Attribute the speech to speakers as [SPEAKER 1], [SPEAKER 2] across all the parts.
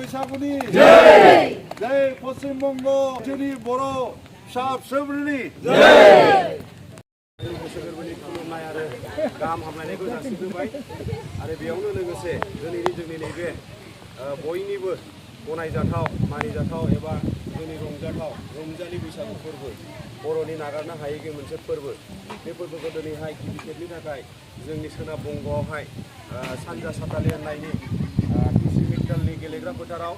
[SPEAKER 1] बैसागुनि जय जय पश्चिम बंग जोंनि बर' फिसा फिसौफोरनि जय
[SPEAKER 2] गोसो गोरबोनि खुलुमनाय आरो गाहाम हामलायनायखौ जासिग्रोबाय आरो बेयावनो लोगोसे दिनैनि जोंनि नैबे बयनिबो गनायजाथाव मानिजाथाव एबा जोंनि रंजालि बैसागु फोरबो बर'नि नागारनो हायै मोनसे फोरबो बे फोरबोखौ दिनैहाय गिबि खेबनि थाखाय जोंनि सोनाब बंगआवहाय सानजा सातालि होननायनि कृषि मित्तलनि गेलेग्रा फोथाराव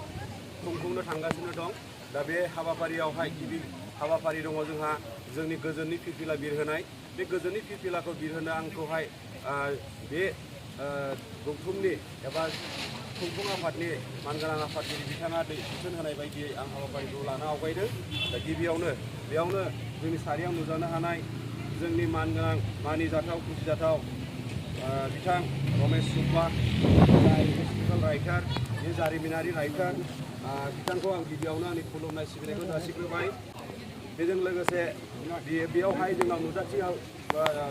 [SPEAKER 2] खुंफुंनो थांगासिनो दं। दा बे हाबाफारियावहाय गिबि हाबाफारि दङ जोंहा जोंनि गोजोननि फिरफिला बिरहोनाय। बे गोजोननि फिरफिलाखौ बिरहोनो आंखौहाय बे गौथुमनि एबा खुंफुं आफादनि मानगोनां आफादगिरि बिथाङा बिथोन होनाय बायदियै आं हाबाफारिखौ लानो आवगायदों। दा गिबियावनो बेयावनो जोंनि सारियाव नुजानो हानाय जोंनि मानगोनां मानिजाथाव फुजिजाथाव बिथां रमेश सुब्बा जाय हिस्टरिकेल राइटार बे जारिमिनारि राइटार बिथांखौ आं गिबियावनो आंनि खुलुमनाय सिबिनायखौ जासिग्रोबाय। बेजों लोगोसे बेयावहाय जोंनाव नुजाथियाव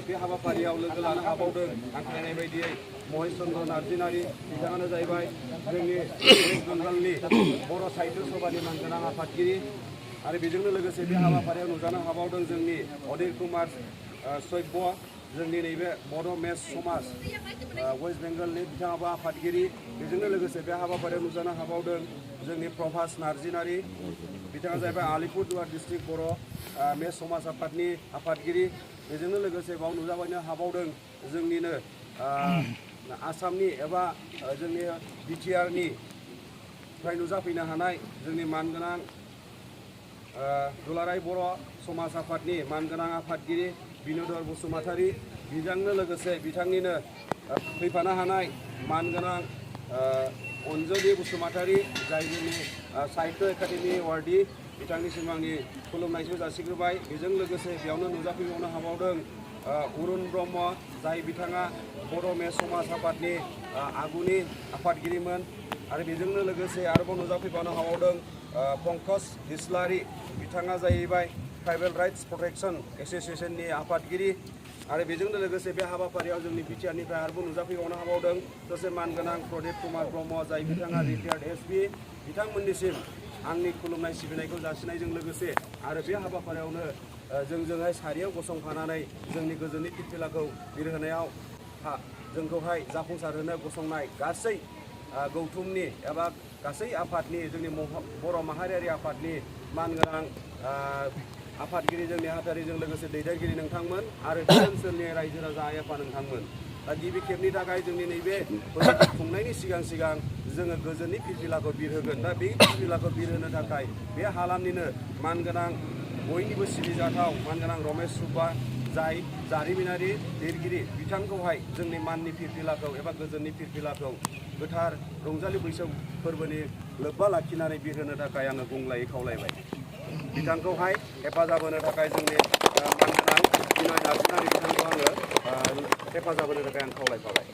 [SPEAKER 2] बे हाबाफारियाव लोगो लानो हाबावदों आं खोनानाय बायदियै महेश चन्द्र नार्जिनारि बिथाङानो जाहैबाय जोंनि वेस्ट बेंगलनि बर' साहित्य सभानि मानगोनां आफादगिरि आरो बेजोंनो लोगोसे बे हाबाफारियाव नुजानो हाबावदों जोंनि अनिल कुमार सैब्य जोंनि नैबे बर' मेस समाज वेस्ट बेंगलनि बिथाङाबो आफादगिरि। बेजोंनो लोगोसे बे हाबाफारियाव नुजानो हाबावदों जोंनि प्रभास नार्जिनारि बिथाङा जाहैबाय आलिपुरदुवार डिस्ट्रिक्ट बर' मेस समाज आफादनि आफादगिरि। बेजोंनो लोगोसे बाव नुजाबायनो हाबावदों जोंनिनो आसामनि एबा जोंनि बिटिआरनि फ्राय नुजाफैनो हानाय जोंनि मानगोनां दुलाराय बर' समाज आफादनि मानगोनां आफादगिरि बिनोदर बसुमतारी। बेजोंनो लोगोसे बिथांनिनो फैफानो हानाय मानगोनां अनजलि बसुमतारी जाय जोंनि साहित्य एकाडेमि एवार्डि बिथांनिसिम आंनि खुलुमनायखौ जासिग्रोबाय। बेजों लोगोसे बेयावनो नुजाफैबावनो हाबावदों अरुण ब्रह्म जाय बिथाङा बर' मेस समाज आफादनि आगुनि आफादगिरिमोन आरो बेजोंनो लोगोसे आरोबाव नुजाफैबावनो हाबावदों पंकज इस्लारि बिथाङा जाहैबाय ट्राइबेल राइट्स प्रटेक्शन एस'सिएशननि आफादगिरि आरो बेजोंनो लोगोसे बे हाबाफारियाव जोंनि बिटिआरनिफ्राय आरोबाव नुजाफैबावनो हाबावदों सासे मानगोनां प्रदीप कुमार ब्रह्म जाय बिथाङा रिटायार्ड एसपि बिथांमोननिसिम आंनि खुलुमनाय सिबिनायखौ जासिनायजों लोगोसे आरो बे हाबाफारियावनो जोंजोंहाय सारियाव गसंफानानै जोंनि गोजोननि फिरफिलाखौ बिरहोनायाव जोंखौहाय जाफुंसारहोनो गसंनाय गासै गौथुमनि एबा गासै आफादनि जोंनि बर' माहारियारि आफादनि मानगोनां आफादगिरि जोंनि नेहाथारिजों लोगोसे दैदेनगिरि नोंथांमोन आरो बे ओनसोलनि रायजो राजा आइ आफा नोंथांमोन। दा गिबि खेबनि थाखाय जोंनि नैबे फोरबोखौ खुंनायनि सिगां जोङो गोजोननि फिरफिलाखौ बिरहोगोन। दा बे फिरफिलाखौ बिरहोनो थाखाय बे हालामनिनो मानगोनां बयनिबो सिबिजाथाव मानगोनां रमेश सुब्बा जाय जारिमिनारि लिरगिरि बिथांखौहाय जोंनि माननि फिरफिलाखौ एबा गोजोननि फिरफिलाखौ गोथार रंजालि बैसागु फोरबोनि लोब्बा लाखिनानै बिरहोनो थाखाय आङो गंग्लायै खावलायबाय। बिथांखौहाय हेफाजाब होनो थाखाय जोंनि मानगोनां बिनय नार्जिनारि बिथांखौ आङो हेफाजाब होनो थाखाय आं खावलायफाबाय।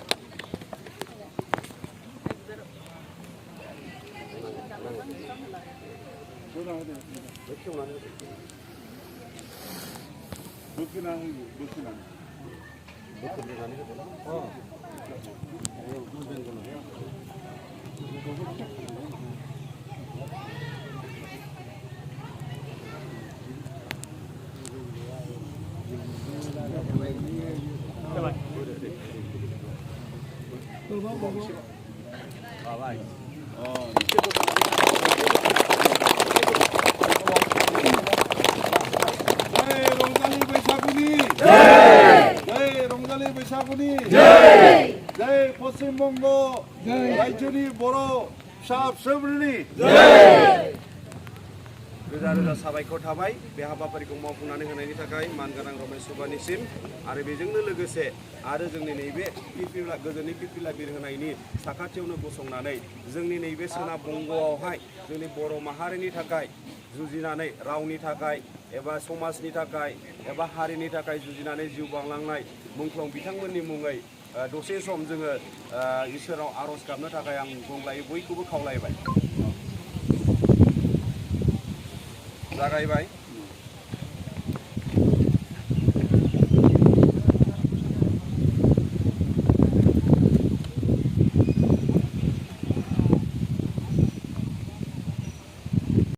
[SPEAKER 1] रंजालि बैसागुनि जय जय पश्चिम बंग राज्योनि बर' फिसा फिसौफोरनि जय। रोजा रोजा साबायखर थाबाय बे हाबाफारिखौ मावफुंनानै होनायनि थाखाय मानगोनां रमेश सुब्बानिसिम आरो बेजोंनो लोगोसे आरो जोंनि नैबे गोजोननि फिरफिला बिरहोनायनि साखाथियावनो गसंनानै जोंनि नैबे सोनाब बंगआवहाय जोंनि बर' माहारिनि थाखाय जुजिनानै रावनि थाखाय एबा समाजनि थाखाय एबा हारिनि थाखाय जुजिनानै जिउ बांलांनाय मुंख्लं बिथांमोननि मुङै दसे सम जोङो इसोराव आर'ज गाबनो थाखाय आं गंग्लायै बयखौबो खावलायबाय। जागायबाय।